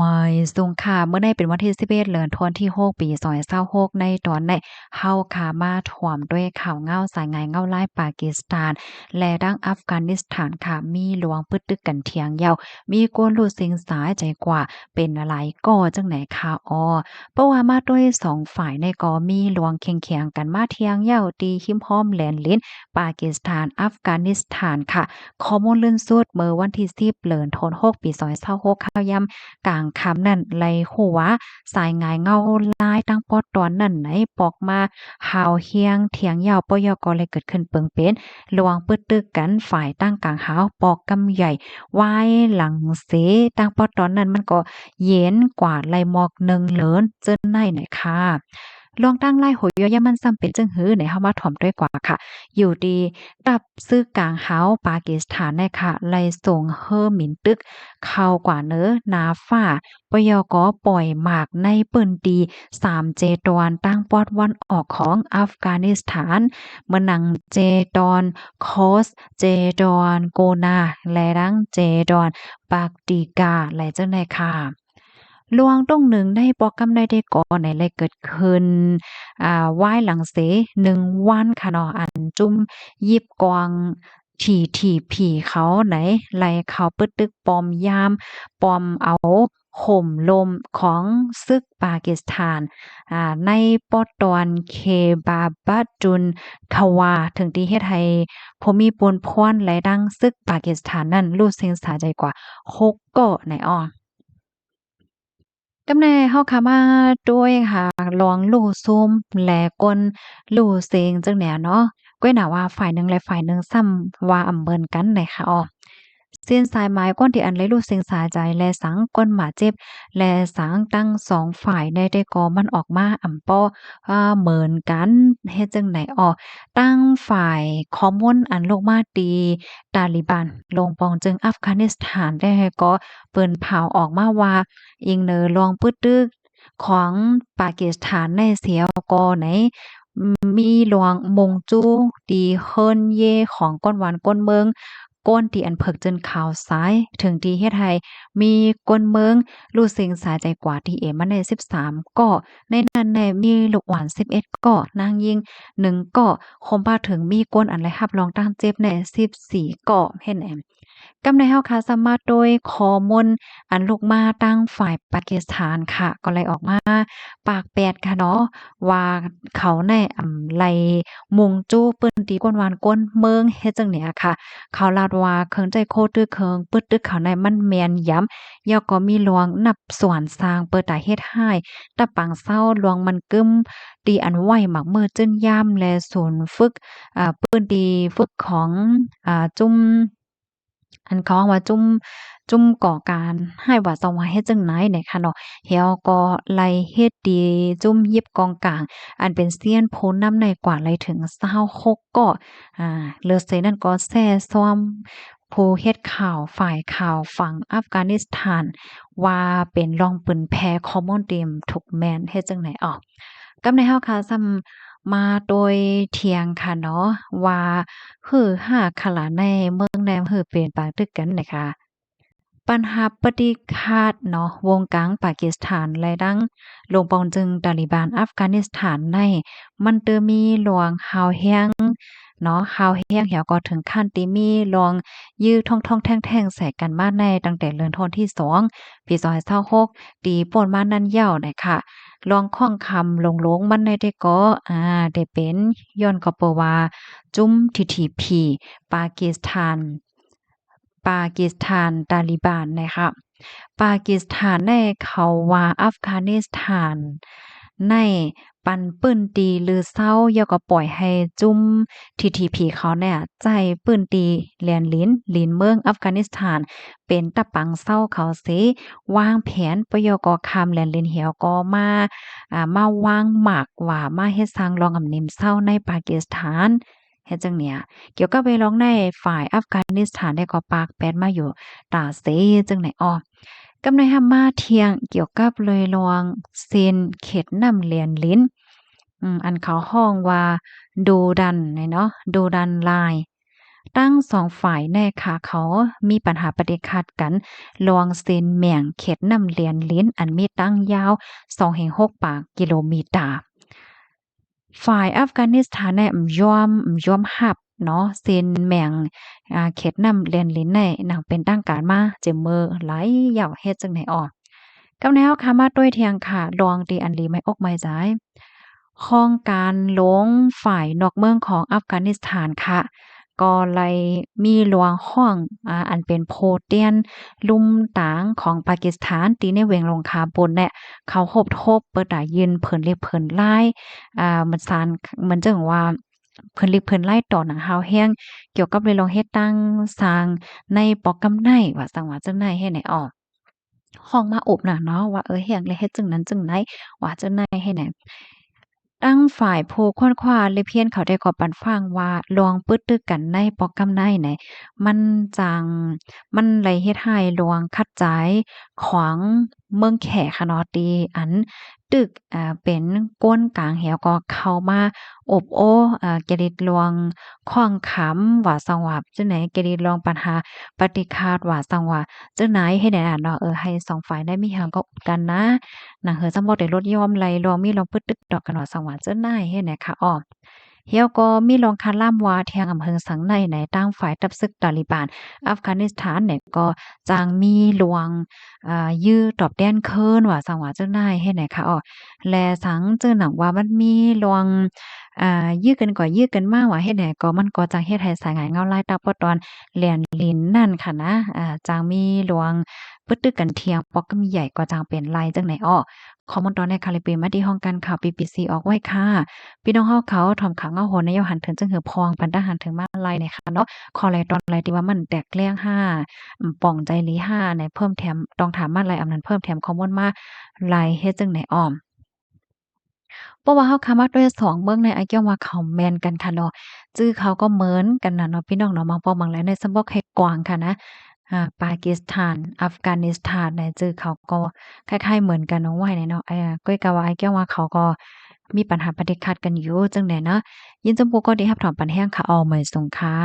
ມາຍສຸງຄ່ະ ມື້ນີ້ເປັນວັນທີສິບເອັດ ເດືອນທີຫົກ ປີສອງພັນຊາວຫົກ ໃນຕອນນີ້ເຮົາກະມາທວມດ້ວຍຂ່າວເງົາ ສາຍງາຍເງົາລາຍປາກີສຖານ ແລະ ທັງອັຟການິສຖານຄ່ະ ມີລວງປຶດຕຶກກັນຖຽງເຍົາ ມີຄົນລູດເສັງສາຍໃຈກວ່າເປັນຫຼາຍກໍຈັ່ງໃດຄ່ະ. ເພາະວ່າມາດ້ວຍສອງຝ່າຍນີ້ກໍມີລວງແຂ່ງໆກັນມາຖຽງເຍົາທີ່ຮິມຮອມແລນລິນ ປາກີສຖານ ອັຟການິສຖານຄ່ະ. ຂໍ້ມູນລ່າສຸດເມື່ອວັນທີສິບ ເດືອນທີຫົກ ປີສອງພັນຊາວຫົກ ຂ່າວຍາມກາງຄ່ຳນັ້ນ ໄດ້ຮູ້ວ່າສາຍງາຍເງົາລາຍທາງປອກຕອນນັ້ນໄດ້ປອກມາ ຮາວແຮງຖຽງເຍົາ ປະຍອກກໍເລີຍເກີດຂຶ້ນເປິງເປັນລວງປຶດຕຶກກັນ ຝ່າຍທາງກາງຮາວປອກກຳໃຫຍ່ ວາຍຫຼັງເສ ທາງປອກຕອນນັ້ນມັນກໍເຢັນກວ່າໄດ້ໝອກໜຶ່ງເລີນ ເຊິ່ງໃນໃນຄ່ະ ລວງຕັ້ງຫຼາຍຫົວຢໍ້ ມັນຊ້ຳເປັນຈັ່ງຫື ໃນເຮົາມາຖອມດ້ວຍກວ່າຄ່ະ ຢູ່ທີ່ທັບຊືກກາງຮາວປາກີສຖານແນ່ຄ່ະ ໄດ້ສົ່ງເຮີບິນຕຶກເຂົ້າກວ່າເໜືອໜ້າຟ້າ ປະຍອກກໍປ່ອຍໝາກໃນພື້ນທີ່ສາມເຈດອນ ທາງປອກຕາເວັນອອກຂອງອັຟການິສຖານ ເໝືອນໜັງເຈດອນຄອສ ເຈດອນໂກນາ ແລະ ທັງເຈດອນປາກຕີກາ ແລະ ຈັ່ງໃດຄ່ະ. ລວງຕົງໜຶ່ງໃນປອກກຳໃນແຕ່ກໍໃນໄດ້ເກີດຂຶ້ນ ອາ ວາຍຫຼັງເສໜຶ່ງວັນຄ່ະເນາະ ອັນຈຸ້ມຢິບກອງ ທີທີພີ ເຂົາໃນໄດ້ເຂົ້າປຶດຕຶກປ້ອມຍາມ ປ້ອມເອົາໂຫມລົມຂອງຊຶກປາກີສຖານ ອາ ໃນປອກຕອນເຄບາບັດຈຸນທະວາ ເຖິງທີ່ເຮັດໃຫ້ຜູ້ມີພົນພວນ ແລະ ທັງຊຶກປາກີສຖານນັ້ນ ລູດເສັງສາຍໃຈກວ່າຫົກກໍໃນອອກ ກຳແນເຮົາຂ້າມາດ້ວຍຫາລອງລູ້ຊຸມ ແລະ ຄົນລູ້ເສັງຈັ່ງແນວເນາະ ກ້ວຍໜາວ່າຝ່າຍໜຶ່ງ ແລະ ຝ່າຍໜຶ່ງຊ້ຳວ່າອຳເມີນກັນໃນຂະອອກ ເສັ້ນສາຍໝາຍຄົນທີ່ອັນໄດ້ລູ້ເສັງສາຍໃຈ ແລະ ສັງຄົນບາດເຈັບ ແລະ ສັງທັງສອງຝ່າຍໃນແຕ່ກໍມັນອອກມາອຳປໍເໝີນກັນ ເຮັດຈັ່ງໃດອອກ ຕັ້ງຝ່າຍຂໍ້ມູນອັນລຸກມາຕີຕາລີບານ ລົງປອງເຈິງອັຟການິສຖານ ແຕ່ກໍເປີນເຜົາອອກມາວ່າ ອີງເໜີລອງປຶດຕຶກ ຂອງປາກີສຖານໃນເສຍກໍໃນ ມີລວງມຸງຈູ່ ຕີເຮີນເຢຂອງຄົນບ້ານຄົນເມືອງ ຄົນທີ່ອັນເພິກເຈິນຂາວສາຍ ເຖິງທີ່ເຮັດໃຫ້ມີຄົນເມືອງລູ້ເສັງສາຍໃຈກວ່າທີ່ເອມາແນ່ສິບສາມກໍ ໃນນັ້ນແນ່ມີລູກອ່ອນສິບເອັດກໍ ນາງຍິງໜຶ່ງກໍ ໂຮມພາເຖິງມີຄົນອັນໄດ້ຮັບລອງຕານເຈັບແນ່ສິບສີ່ກໍ ເຫັນແອມ ກຳໃນເຮົາຄ່ະ ສາມາດໂດຍຂໍ້ມູນອັນລຸກມາທາງຝ່າຍປາກີສຖານຄ່ະ ກໍໄດ້ອອກມາປາກແປດຄ່ະເນາະ ວ່າເຂົາໃນ ອຳ ໄລ່ມຸງຈູ່ ປືນຕີກວນວານກວນເມືອງ ເຮັດຈັ່ງນີ້ຄ່ະ ເຂົາລາດວ່າເຄື່ອງໃຊ້ໂຄຕຶກ ເຄື່ອງປຶດຕຶກເຂົາໃນມັນແມ່ນຢຳ ແລ້ວກໍມີລວງນັບສ່ວນສ້າງເປີດຕາເຮັດຮ້າຍ ຕະປັງເຊົາ ລວງມັນກຶ້ມ ທີ່ອັນໄວ້ໝາກມືຈື້ນຢາມ ແລະ ສູນຝຶກ ອາ ພື້ນທີ່ຝຶກຂອງ ອາ ຈຸ້ມ ອັນເຂົາເອີ້ນວ່າຈຸ້ມ ຈຸ້ມກໍ່ການຮ້າຍວ່າຊອງວ່າເຮັດຈັ່ງໃດແນ່ຄ່ະເນາະ ແລ້ວກໍໄລ່ເຮັດຕີຈຸ້ມຢິບກອງກາງ ອັນເປັນຊຽນຜູ້ນຳໃນກວ່າໄດ້ເຖິງຊາວຫົກກໍ ອາ ເລີເສນັ້ນກໍແຊຊອມ ຜູ້ເຮັດຂ່າວ ຝ່າຍຂ່າວຝັ່ງອັຟການິສຖານ ວ່າເປັນລອງປຶນແຜ່ຂໍ້ມູນທີ່ຖືກແມ່ນ ເຮັດຈັ່ງໃດອອກ ກຳໃນເຮົາຄ່ະ ສ່ຳມາໂຕຍທ່ຽງຄ່ະເນາະ ວ່າຮືຮາຄະລາໃນເມືອງແນມ ຮືເປັນປາກຕຶກກັນນະຄະ ບັນຫາປະຕິຄາດເນາະ ວົງກາງປາກີສຖານ ແລະ ດັ່ງລົງປອງເຈິງຕາລີບານອັຟການິສຖານໃນ ມັນເຕີມີລວງຮາວແຮງເນາະ ຮາວແຮງ ແລ້ວກໍເຖິງຂັ້ນທີ່ມີລວງຢື້ທ້ອງໆແທ່ງໆໃສ່ກັນມາໃນ ຕັ້ງແຕ່ເດືອນທີສອງ ປີສອງພັນຊາວຫົກ ທີ່ຜ່ານມານັ້ນເຍົານະຄະ ລອງຂ້ອງຄຳຫຼົງໆມັນໃນແຕ່ກໍ ອາ ໄດ້ເປັນຍ້ອນກໍເພາະວ່າ ຈຸ້ມ ທີທີພີ ປາກີສຖານ ປາກີສຖານຕາລີບານນະຄະ ປາກີສຖານໃນເຂົາວ່າອັຟການິສຖານໃນ ປັນພື້ນທີ່ຫຼືເຊົາ ແລ້ວກໍປ່ອຍໃຫ້ຈຸ້ມ ທີທີພີ ເຂົາແນ່ໃຊ້ພື້ນທີ່ແລນລິນ ລິນເມືອງອັຟການິສຖານ ເປັນຕະປັງເຊົາເຂົາເສ ວາງແຜນປະໂຫຍດກໍຂ້າມແລນລິນ ແລ້ວກໍມາ ອາ ມາວາງໝາກວ່າມາເຮັດສ້າງລອງອຳນິມເຊົາໃນປາກີສຖານ ເຮັດຈັ່ງເນີ້ຍ ກ່ຽວກັບເວລອງໃນ ຝ່າຍອັຟການິສຖານໄດ້ກໍປາກແປດມາຢູ່ຕາເສ ຈັ່ງໃດອອກ ກຳໃນເຮົາມາທ່ຽງກ່ຽວກັບເລີຍລອງເສັ້ນເຂດນ້ຳແລນລິນ ອືມ ອັນເຂົາຮ້ອງວ່າ ດູດັນ ນີ້ເນາະ ດູດັນລາຍ ທັງສອງຝ່າຍແນ່ຄ່ະ ເຂົາມີປັນຫາປະຕິຂັດກັນ ລວງເສັ້ນແບ່ງເຂດນ້ຳແດນລິນ ອັນມີຕັ້ງຍາວສອງແຫ່ງຫົກປາຍກິໂລເມດຕາ. ຝ່າຍອັຟການິສຖານແນ່ບໍ່ຍອມ, ບໍ່ຍອມຮັບເນາະ ເສັ້ນແບ່ງ ອາ ເຂດນ້ຳແດນລິນແນ່ ຢ່າງເປັນທາງການມາເຕັມມື້ຫຼາຍຍາວ. ເຮັດຈັ່ງໃດອອກ? ກັບແນວເຮົາຄ່ະມາຕົວະຖຽງຄ່ະ ລວງທີ່ອັນດີໄໝ້ອົກໄໝ້ໃຈ ຫ້ອງການຫຼວງຝ່າຍນອກເມືອງຂອງອັຟການິສຖານຄ່ະ ກໍໄດ້ມີລວງຫ້ອງ ອາ ອັນເປັນໂພແຕນລຸ່ມຕາງຂອງປາກິສຖານ ທີ່ໃນແຂວງສົງຂະບູນແນ່ ເຂົາຮົບທົບເປີດຕາຍື່ນເພີນລິກເພີນລາຍ ອາ ມັນສານ ມັນຈຶ່ງວ່າເພີນລິກເພີນລາຍຕໍ່ໜັງຮາວແຮງ ກ່ຽວກັບເລື່ອງເຮັດຕັ້ງສ້າງໃນປອກກຳໄນ ວ່າຊັ້ນວ່າຈັ່ງໃດ ເຮັດໃນອອກ ຮ້ອງມາອົບນະເນາະ ວ່າ ເອີ ແຮງແລະເຮັດຈັ່ງນັ້ນຈັ່ງໃດ ວ່າຈັ່ງໃດ ເຮັດໃນ ທາງຝ່າຍຜູ້ຄົ້ນຄວ້າແລະພຽນເຂົາໄດ້ກໍປັນຟັງວ່າ ລວງປຶດຕຶກກັນໃນປອກກຳໄນ ມັນຈັ່ງ ມັນໄດ້ເຮັດໃຫ້ລວງຂັດໃຈຂອງເມືອງແຂກຫັ້ນເນາະ ທີ່ອັນຕຶກ ອາ ເປັນກົນກາງ ແລ້ວກໍເຂົ້າມາອົບໂອ້ ອາ ຈະລິດລວງຂ້ອງຄຳ ວ່າຊັ້ນວ່າຈັ່ງໃດ ຈະລິດລວງປັນຫາປະຕິຂັດ ວ່າຊັ້ນວ່າຈັ່ງໃດ ເຮັດໃນນັ້ນເນາະ ເອີ ໃຫ້ສອງຝ່າຍໄດ້ມີຫຍັງກໍອົບກັນນະ ໜັງເຮີສຳບໍ່ໄດ້ລົດຍອມໄລ່ລວງ ມີລວງປຶດຕຶກຕໍ່ກັນ ວ່າຊັ້ນວ່າຈັ່ງໃດ ເຮັດໃນຄ່ະອອກ ແລ້ວກໍມີລວງຄາລາມວ່າ ແທງອຳເພີງສັງໃນ ໃນທາງຝ່າຍທັບເສິກຕາລີບານອັຟການິສຖານແນ່ ກໍຈັ່ງມີລວງ ອາ ຢື້ຕອບແທນຄືນ ວ່າຊັ້ນວ່າຈັ່ງໃດ ເຮັດໃນຄ່ະອອກ ແລະ ສັງຈື່ນຳວ່າມັນມີລວງ ອາ ຢື້ກັນໄປຢື້ກັນມາ ວ່າເຮັດໃດ ກໍມັນກໍຈັ່ງເຮັດໃຫ້ສາຍງານເງົາລາຍຕາປະຕອນແດນລິນນັ້ນຄ່ະນະ ອາ ຈັ່ງມີລວງປຶດຕຶກກັນຖຽງປອກກຳໃຫຍ່ ກໍຈັ່ງເປັນໄລ່ຈັ່ງໃດອອກ ຂໍ້ມູນຕອນໃນຄ່ະ ແລະ ເປັນມາທີ່ຫ້ອງການຂ່າວ ບີບີຊີ ອອກໄວ້ຄ່ະ ພີ່ນ້ອງເຮົາເຂົາ ຖ່ອມຂ່າວເງົາຫົວໃນຍາວຫັນເຖິງ ຈຶ່ງເຫີພອງ ປັນຕາຫັນເຖິງມາໄລ່ແນ່ຄ່ະເນາະ ຂໍ້ໃດຕອນໃດທີ່ວ່າມັນແຕກແຫຼງຫາ ອາ ປ່ອງໃຈຫຼີຫາ ໃນເພີ່ມແຖມ ຕ້ອງຖາມມາໄລ່ ອຳນັ້ນເພີ່ມແຖມຂໍ້ມູນມາໄລ່ ເຮັດຈັ່ງໃດອອກ ເພາະວ່າເຮົາຄ່ະມາຕົວະສອງເມືອງໃນ ອ້າຍກ້ຽງວ່າເຂົາແມ່ນກັນຄ່ະເນາະ ຈື່ເຂົາກໍເໝືອນກັນນະເນາະ ພີ່ນ້ອງເນາະ ບາງປ່ອງບາງແຫຼງໃນ ສຳບໍ່ແຂກກວາງຄ່ະນະ ອາ ປາກິສຖານ ອັຟການິສຖານ ໃນຈື່ເຂົາກໍຄ້າຍໆເໝືອນກັນເນາະ ວ່າໃດເນາະ ອາ ກ້ອຍກະວ່າອ້າຍກ້ຽງວ່າເຂົາກໍມີປັນຫາປະຕິຂັດກັນຢູ່ ຈັ່ງໃດເນາະ ຍິນດີຈຳຜູ້ກໍທີ່ຮັບຖອມປັນແຮງຄ່ະ ເອົາ ໝາຍສົງຄ່ະ.